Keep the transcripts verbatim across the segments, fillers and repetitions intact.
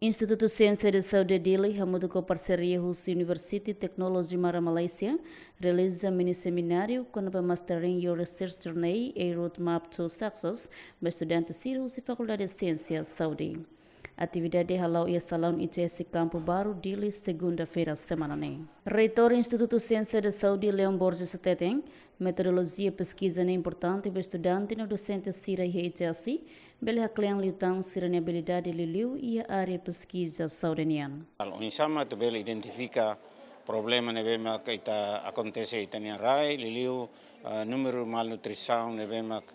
Institutu Siénsia de Saúde Dili hamutuk ho parseria husi University Technology Mara Malaysia realiza mini semináriu kona-ba Mastering Your Research Journey, a Roadmap to Success, ba estudante sira husi Fakuldade Siénsia Saúde. Atividade hala'o iha salaun I C S Kampu Baru, Dili, segunda-feira semana ne'e. Reitór Institutu Siénsia de Saúde, Leon Borges, hateten, metodolojia peskiza ne'e importante ba estudante no dosente sira iha I C S, bele haklean liután sira-nia abilidade liuliu iha área peskiza saúde nian. Oinsá mak atu bele identifika problema ne'ebé mak ita akontese iha ita-nia rai, liuliu, ah, númeru malnutrisaun ne'ebé mak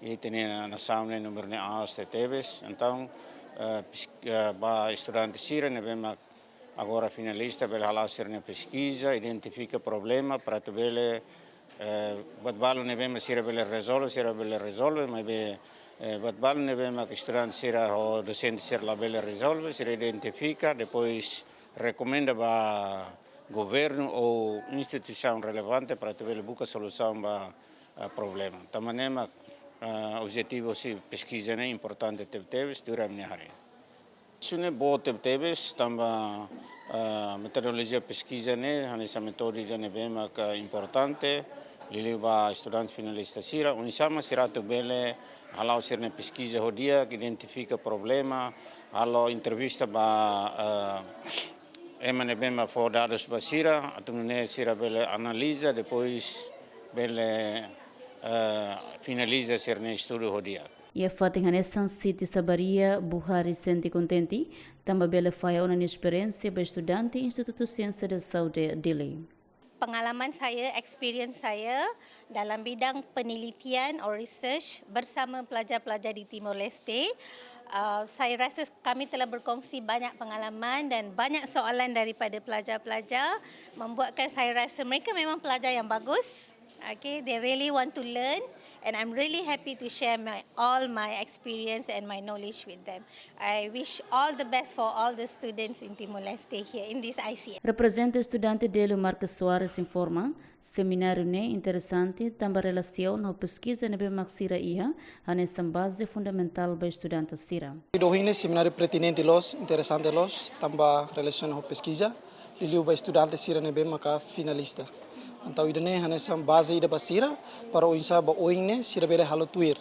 iha ita-nia nasaun ne'e númeru ne'e aas tebes. Entaun, ah, pes-, ah, ba estudante sira ne'ebé mak agora finalista bele hala'o sira-nia peskiza, identifika problema para atu bele, eh, buat balu ne'ebé mak sira bele rezolve, sira bele rezolve, maibé, eh, buat balu ne'ebé mak estudante sira ho dosente sira labele rezolve, sira identifika, depois rekomenda ba governu ou instituisaun relevante para atu bele buka solusaun ba, ah, problema. Tanba ne'e mak, ah, objetivu husi peskiza ne'e importante tebetebes, tuir ami-nia haree. Isu ne'e boot tebetebes, tanba, ah, metodolojia peskiza ne'e hanesan metódiku ne'ebé mak importante, liuliu ba estudante finalista sira, oinsá mak sira atu bele hala'o sira-nia peskiza ho di'ak, identifika problema, halo entrevista ba, ah, ema ne'ebé mak fó dadus ba sira, atu nune'e sira bele analiza, depois bele, ah, finaliza sira-nia estudu ho di'ak. Iha fatin hanesan Siti Sabaria Buhari sente kontente, tanba bele fahe ona nia esperiénsia ba estudante Institutu Siénsia de Saúde Dili. Pengalaman saya, experience saya dalam bidang penelitian or research bersama pelajar-pelajar di Timor Leste. Uh, saya rasa kami telah berkongsi banyak pengalaman dan banyak soalan daripada pelajar-pelajar membuatkan saya rasa mereka memang pelajar yang bagus. Okay, they really want to learn, and I'm really happy to share my, all my experience and my knowledge with them. I wish all the best for all the students in Timor-Leste here in this I C S. Reprezentante estudante Delio Marques Soares informa, semináriu ne'e interesante, tanba relasiona ho peskiza ne'ebé mak sira iha, hanesan baze fundamentál ba estudante sira. Ida-ne'e semináriu pertinente loos, interesante loos, tanba relasiona ho peskiza, liuliu ba estudante sira ne'ebé maka finalista. Entaun ida-ne'e hanesan baze ida ba sira, para oinsá ba oin ne'e sira bele halo tuir.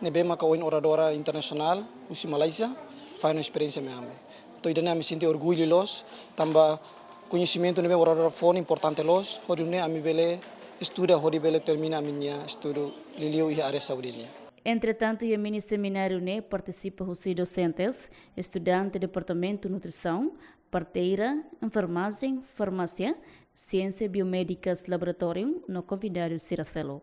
Ne'ebé maka oin oradora internasionál husi Malaysia, fahe ona esperiénsia mai ami. Entaun ida-ne'e ami sente orgullu loos, tanba koñesimentu ne'ebé oradora fó ne'e importante loos, hodi nune'e ami bele estuda, hodi bele termina ami-nia estudu liuliu iha área saúde nian. Entretantu, iha mini semináriu ne'e partisipa husi dosentes, estudante Departamentu Nutrisaun, parteira, enfermajen, farmásia, siénsia biomédikas, laboratóriu, no konvidadu sira seluk.